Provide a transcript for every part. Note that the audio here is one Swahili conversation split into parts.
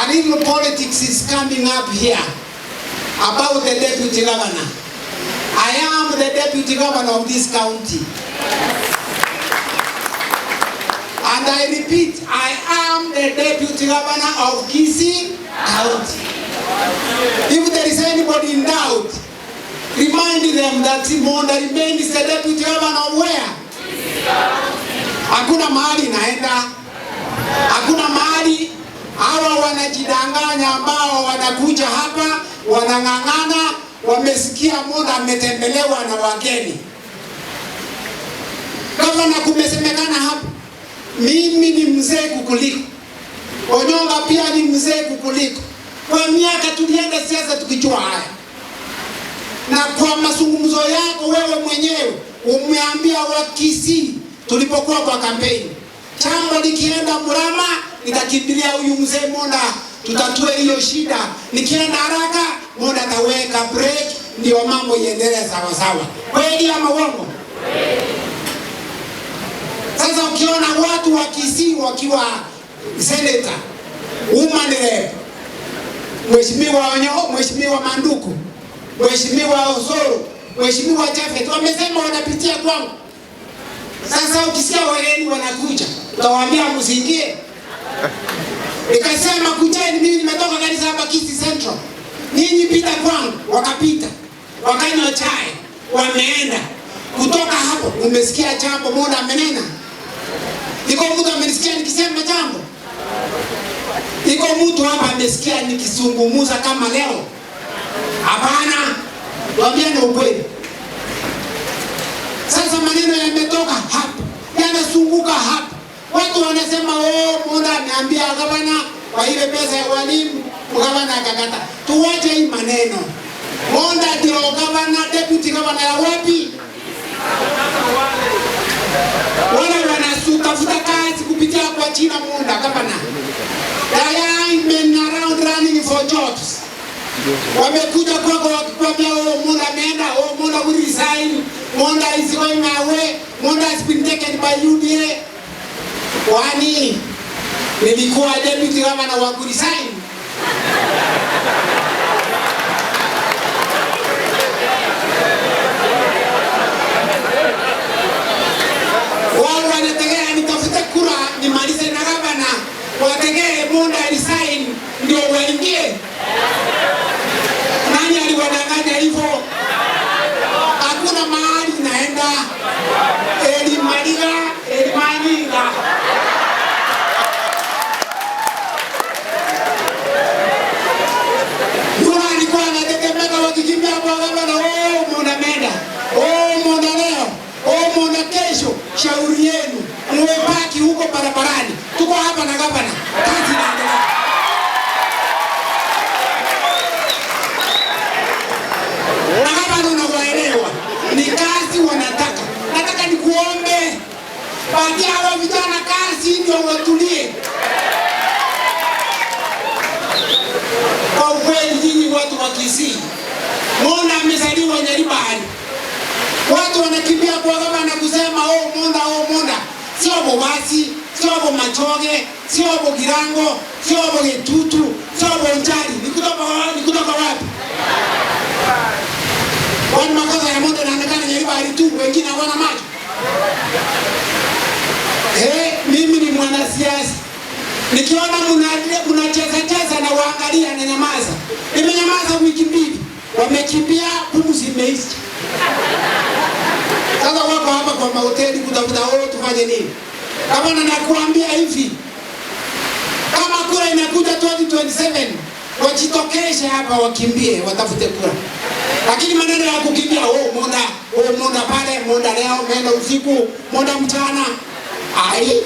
A little politics is coming up here about the deputy governor. I am the deputy governor of this county. And I repeat, I am the deputy governor of Kisii County. If there is anybody in doubt, remind them that Monda remains the deputy governor of where? Hakuna mahali naenda, hakuna mahali. Hawa wanajidanganya ambao wanakuja hapa wanang'ang'ana, wamesikia Monda ametembelewa na wageni. Gavana, kumesemekana hapa, mimi ni mzee kukuliko, Onyonga pia ni mzee kukuliko. Kwa miaka tulienda siasa tukijua haya, na kwa mazungumzo yako wewe mwenyewe umeambia Wakisii tulipokuwa kwa kampeni, jambo likienda mrama nitakimbilia huyu mzee Monda, tutatue hiyo shida. Nikienda haraka Monda ataweka break, ndio mambo iendelee sawa sawa. Kweli ama uongo? Sasa ukiona watu wa Kisii wakiwa senator, woman rep, Mheshimiwa Onyo, Mheshimiwa Manduku, Mheshimiwa Osoro, Mheshimiwa Jafet wamesema wanapitia kwangu. Sasa ukisikia wageni wanakuja, utawaambia msiingie? Nikasema kujeni, mimi nimetoka kanisa hapa Kisii Central, ninyi pita kwangu. Wakapita, wakanywa chai, wameenda. Kutoka hapo umesikia jambo Monda amenena? Iko mtu amenisikia nikisema jambo? Iko mtu hapa amesikia nikizungumza kama leo? Hapana, tuambiane ukweli. Sasa maneno yametoka hapa, yanazunguka hapa, watu wanasema oh, Monda ameambia gavana kwa ile pesa ya walimu, gavana akakata. Tuwache hii maneno. Monda ndio gavana, deputy gavana ya wapi? Wale wanatafuta kazi kupitia kwa jina Monda gavana. There are men around running for jobs. Wamekuja kwako wakikwambia, oh, Monda ameenda, oh, Monda will resign, Monda is going away, Monda has been taken by UDA. Kwani nilikuwa deputy governor wa kuresign? Wao wanategea nitafute kura nimalize na gavana, wategee Monda resign ndio waingie. Nani aliwadanganya hivyo? Hakuna mahali naenda. Elimaliga, elimaliga. Yule alikuwa anatetemeka wakikimbia kwa gavana, oh, Monda ameenda, oh, Monda leo, oh, Monda kesho. Shauri yenu, muwebaki huko barabarani. Tuko hapa na gavana, kazi inaendelea. Na gavana unawaelewa, ni kazi wanataka. Nataka nikuombe, patia hawa vijana kazi ndio watulie. Kwa ukweli, nyinyi watu wa Kisii, Monda amezaliwa Nyaribari. Watu wanakimbia kwa gavana kusema oh, Monda, oh, Monda. Sio Bobasi, sio Bomachoge, sio Bogirango, sio Bogetutu, sio Bonjari. Ni kutoka wapi? Kwani makosa ya Monda yanaonekana Nyaribari tu, wengine hawana macho? Mimi ni mwanasiasa. Nikiona mnacheza cheza na waangalia na nyamaza. Nimenyamaza wiki mbili. Wamekimbia, pumzi imeisha. Sasa wako hapa kwa mahoteli kutafuta oh, tufanye nini? Kama nakuambia hivi, kama kura inakuja 2027, wajitokeshe hapa wakimbie, watafute kura. Lakini maneno ya kukimbia, oh, Monda, oh, Monda pale, Monda leo, Monda usiku, Monda mchana. Ai,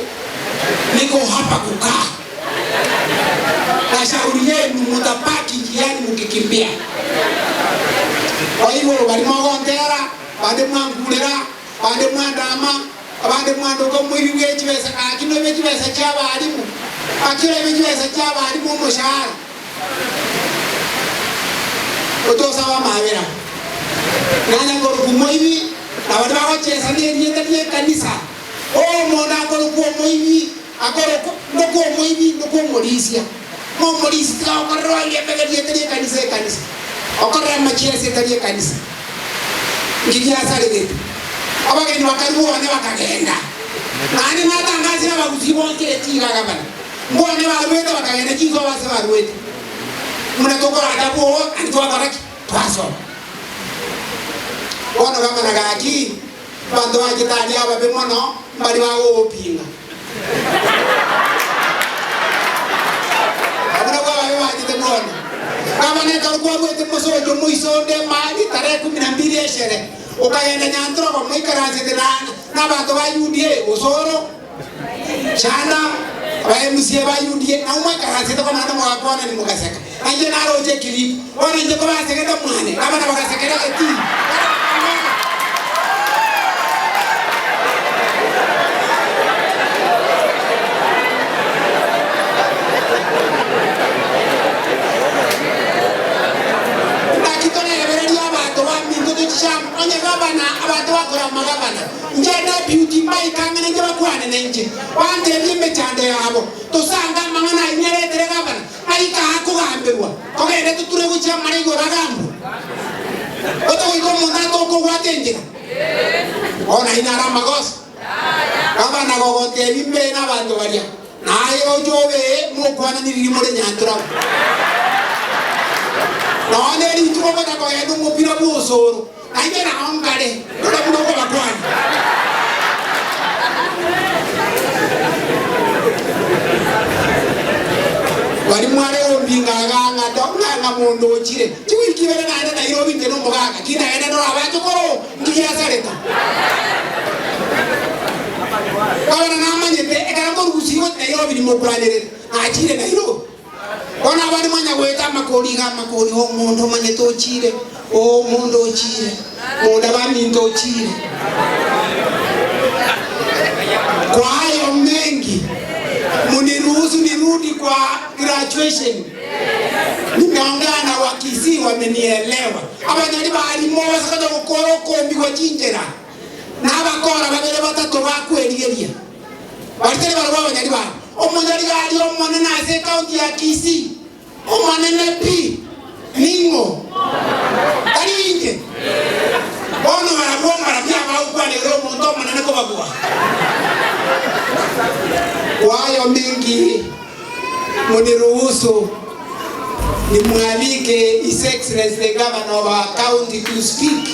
niko hapa kukaa. Na shauri yenu mtabaki njiani mkikimbia. Kwa hivyo walimogontera, bande mwangulira, bande mwandama, bande mwanduka mwiri wechibesa, akino wechibesa cha balimu. Akira wechibesa cha balimu umushahara. Utosa wa mawira. Nanya ngoro kumoibi, na watu bagochesa ni rieta ni kanisa. O mona ngoro kumoibi, akoro ndoko moibi ndoko morisia. Ng'omorisi tigaokorerwa igemegerie etarie ekanisa ekanisa. Okorere amachiesi etarie ekanisa. Nkigiasaregete. Abageni bakarua one bakagenda. Naende natangasire abagusii bonsi etiga gavana. Mbone baruete bakagenda chinsobo ase baruete. Buna tokoracha bwogo naende twakora ki? Twasoma. Bono gavana gaki, abanto bachete aria ababe mono, mbari bagogopinga. Abwo nabwo ababe bachete bono. Gavana ekero kwaruete mosocho moisonde emali tarehe 12 eshere, okagenda Nyantrogo moikaransete na abanto ba UDA, Osoro, Chanda, aba MCA ba UDA, nabwo mwaikaransete komana mogakwanani mogaseka. Na inche naroche eclip, bono inche kobasegete mwane, gavana bagasekera egetii. Naki torebererie abanto baminto tochiche amo, onye gavana, abanto bakora amagavana, inche deputy mbaikang'ane inche bakwane nainche, bantebie emechando yabo, tosange amang'ana ayio nyaretere gavana, aika aa kogamberwa, togende toture gochia amara igoro agambwe. Otogoika omonto atoke ogwate enchera. Bono ayio naro amagoso. Gavana gogotebia mbe nabanto baria, naye oche obe mokwanani riria more nyanturabo. Nonya ne rituko ogocha kogenda omopira bw'osoro, na inche nao nkare, rora buna okobakwania. Baria mware gompinga agang'a do, ng'a monto ochire. Chiwiki ibere naende Nairobi inche nomogaka, kindagende ndore abachokoro, nki giasareka? Gavana namanyete ekero nkorusia gochia Nairobi nimokwanerete, nachire Nairobi. Bono abande mwanya goeta amakori iga amakori, oh omonto omanyete ochire, oh omonto ochire, monda baminto ochire. Kwa hayo mengi muniruhusu nirudi kwa graduation. Nimeongea na Wakisii wamenielewa. Abanyari barimo basakacha gokora okombigwa chinchera, na abakora babere batato bakwerigeria. Baria tari barabwo abanyari bare. Omonyarigari omonene ase ekaunti ya Kisii, omonene pi, ning'o? Tari inche. Bono barabwo mbarabwo abagokwanera omonto omonene kobabua. Kwa hayo mengi muniruhusu nimwalike His Excellency the Governor of our county to speak.